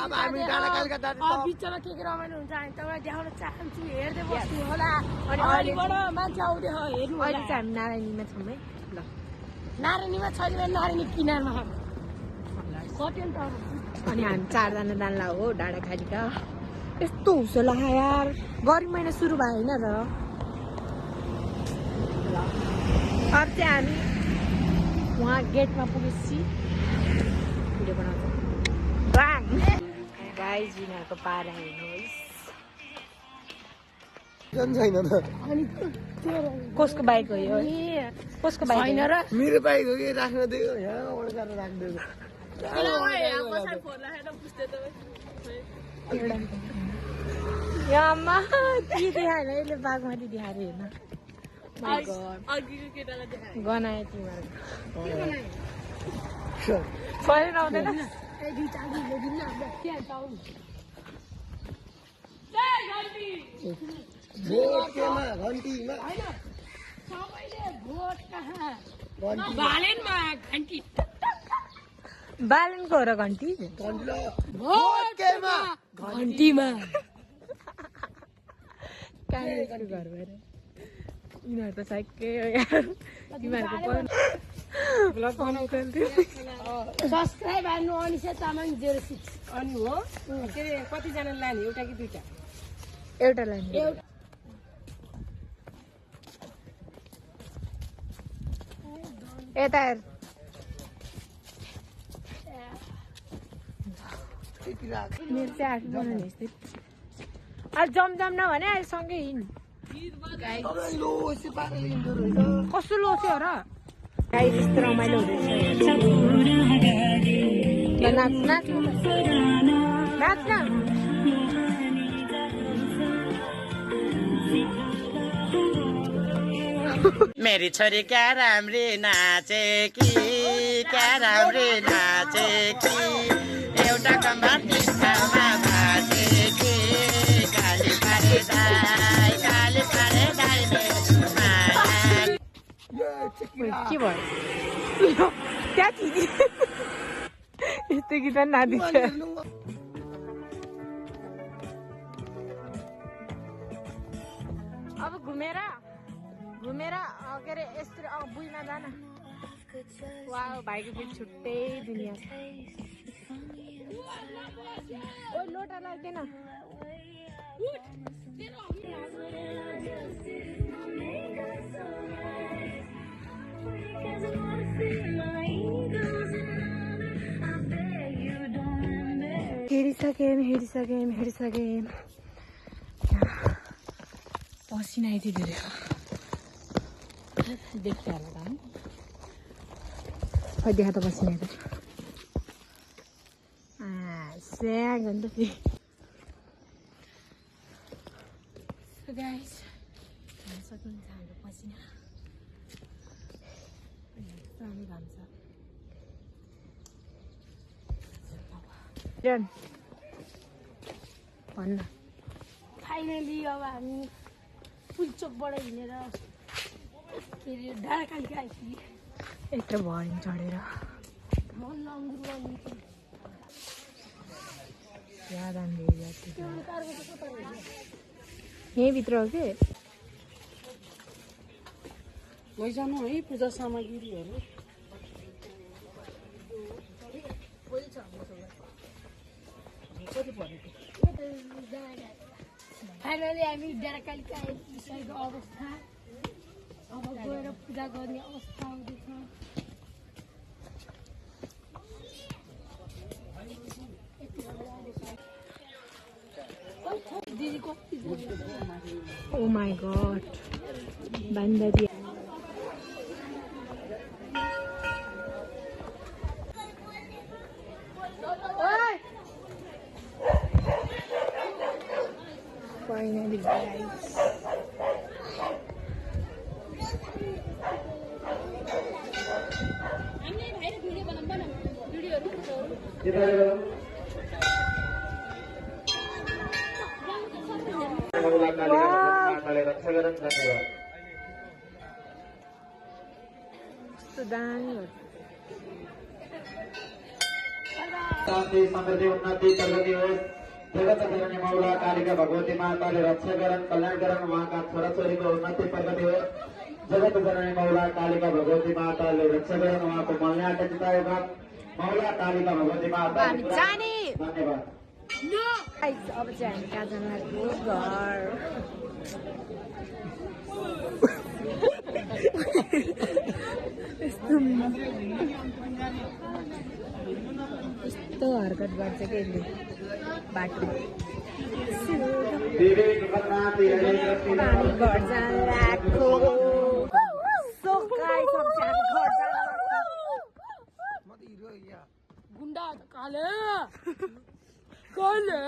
अब हामी डाँडाकालीका दाजु बिचमा के रमाइलो हुन्छ हामी तपाईँलाई देखाउन चाहन्छु हेर्दै बस्नु होला अनि अलिबाट मान्छे आउँदै हेर्नु अहिले चाहिँ हामी नारायणीमा छौँ है ल नारायणीमा छैन भने नारायणी किनारमा अनि हामी 4 जना जान्ला हो डाँडाखालीका यस्तो हुसो लाग्यो यार गर्मी महिना सुरु भयो होइन र अब चाहिँ हामी वहाँ गेटमा पुगेपछि भिडियो बनाउँछौँ गाइस यिनीहरूको पारा हेर्नुहोस् छैन त कसको बाइक हो यो कसको बाइक छैन र मेरो बाइक हो कि राख्न दिएको यहाँ ओड्काएर राखिदिएको आमा के देखाएन यसले बागमती देखाएर हेर्न गनायो तिमीहरूको सही आउँदैन बालनको हो र घन्टी घन्टीमा कहाँ घर भएर यिनीहरूको साइकै हो यार तिमीहरूको सब्सक्राइब हाल्नु अनिसा तामाङ 06 अनि हो के अरे कतिजना लाने एउटा कि दुईटा एउटा लाइन यता हेर मेरो चाहिँ 8 बनाउने यस्तै जमजम नभने अहिले सँगै हिँड कस्तो लोस्यो र गाई यस्तो रमाइलो हुँदैछ नाच नाच नाच न मेरी छोरी क्या राम्री नाचे कि क्या राम्री नाचे कि एउटा कम्बर टिकामा भाँचे कि काली पारे दाई के भयो त्यहाँ थिए यस्तो गीत नादिन्छ अब घुमेर के अरे यस्तो बुइमा जान वा भाइको फेरि छुट्टै दुनियाँ ओ लोटा लाग्दैन हेरिसकेँ पसिना आइदियो धेरै देखियो होला त खै देखा त पसिना आइदियो स्याग अन्त फेरि So guys, सक्नुहुन्छ हाम्रो पसिना पानी घाम्छ भन्न फाइनली अब हामी पुलचोकबाट हिँडेर के अरे डाँडाकालीका आइपुग्यो यत्रो भयो चढेर मन लङ्गुर याद यहीँभित्र हो कि लैजानु है पूजा सामग्रीहरू फाइनली हामी डाँडाकालीका आइपुगिसकेको अवस्था अब गएर पूजा गर्ने अवस्था आउँदैछ दिदी कति Oh my god. Banda dia. Finally guys. शान्ति समृद्धि उन्नति प्रगति होस्। जगत जननी मौला कालिका भगवती माताले रक्षा गरन्, कल्याण गरन्, उहाँका छोराछोरीको उन्नति प्रगति होस्। जगत जननी मौला कालिका भगवती माताले रक्षा गरन्, उहाँको मलयाट जितायो बाप। मौला कालिका भगवती माता धन्यवाद। अब चाहिँ हामी कहाँ जानु लाग्यो? घर। यस्तो हरकत गर्छ कि यसले बाटो। हामी घर जान लाग्यो। So guys, अब चाहिँ हामी घर जान लाग्यो। गुन्डा काले काले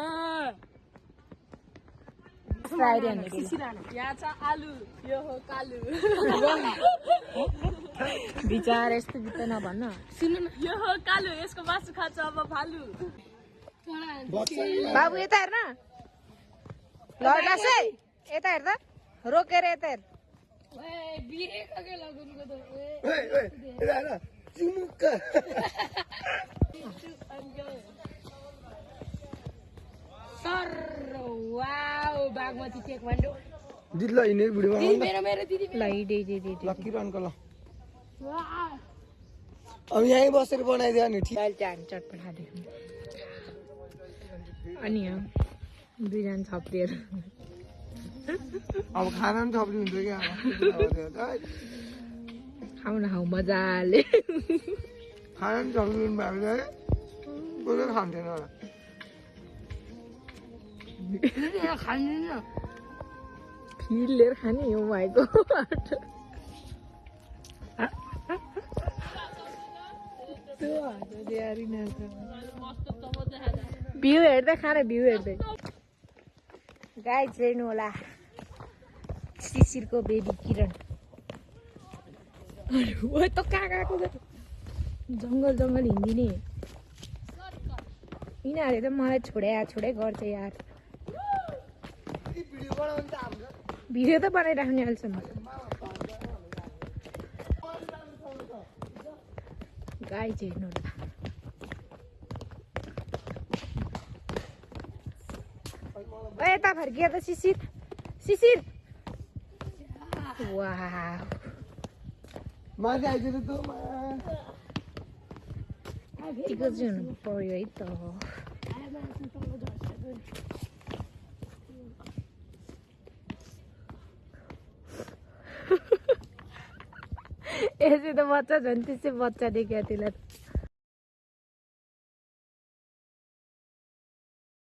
फ्राइडे हान्ने यहाँ छ आलु, यो हो कालु। विचार यस्तो बित्त नभन्न। सुन्नु न, यो हो कालु, यसको मासु खान्छ अब भालु। बाबु यता हेर्न लड्लास है, यता हेर त, रोकेर यता हेर। बिरेको के लगाउनुको त चिमुक्क सर वाउ बागमती टेकवान्डो दिदी ल हिँड्ने भिडियोमा मेरो दिदी ल दे लक्की रनको ल वाह अब यहीँ बसेर बनाइदियो नि ठिक। दाल चाहिँ हामी चटपट खाँदैछौँ। अनि दुईजना थपिएर अब खाना पनि थप्नु हुन्छ क्या खाऊ न खाऊ मजाले। खाना पनि थप्नु भएको छ है, कसै खान्थेन होला। खाँदैन खिर लिएर खाने हो भएको। भ्यू हेर्दै खाने, भ्यू हेर्दै। गाई हेर्नु होला शिशिरको बेबी किरण। ओ त कहाँ गएको जङ्गल जङ्गल हिँडिने यिनीहरूले त मलाई छोडे गर्छ यार। भिडियो त बनाइराख्ने अहिलेसम्म। गाई चाहिँ हेर्नु होला। यता फर्कियो त शिशिर शिशिर। वाह माथि आइदिनु त यतिको चाहिँ हुनु पर्यो है त। यसै त बच्चा झन् त्यसै बच्चा देख्यो त्यसलाई।